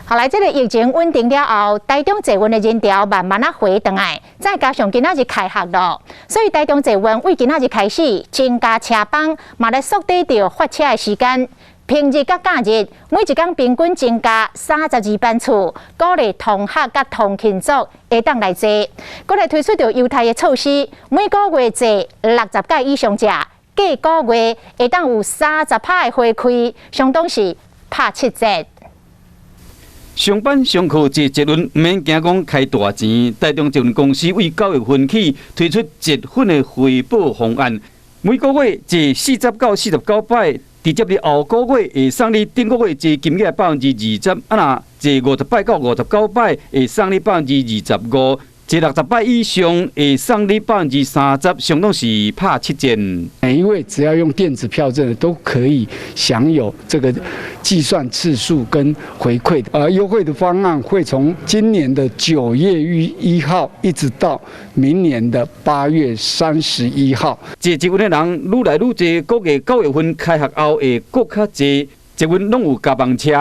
後來這个疫情穩定了後，台中捷運的人潮慢慢仔回轉來，再加上今仔日開學囉，所以台中捷運對今仔日開始增加車班，嘛來縮短著發車的時間。平日佮假日，每一工平均增加32班次，鼓勵同學佮通勤族會當來坐。閣來推出著優待的措施，每個月坐60擺以上者，隔個月會當有30趴的回饋，相當是拍7折。上班上課坐捷運，毋免驚講開大錢。台中捷運公司對9月份起推出積分的回報方案，每個月坐40到49擺，直接佇後個月會送你頂個月坐金額20%，啊若坐50擺到59擺會送你25%，坐60擺以上會送你30%，相當是拍7折。每一位只要用電子票證的，都可以享有這個計算次數跟回饋。優惠的方案會從今年的9月1號一直到明年的8月31號。坐捷運的人愈來愈濟，估計9月份開學後會閣較濟。捷運攏有加班車。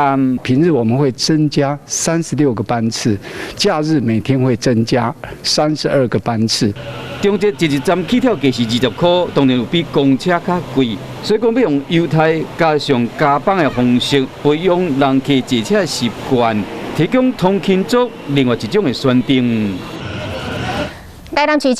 平日我們會增加36個班次，假日每天會增加32個班次。中捷一站起跳價是20塊，當然有比公車較貴。所以講欲用優待加上加班的方式，培養人客坐車的習慣，提供通勤族另外一種的選擇。台南市政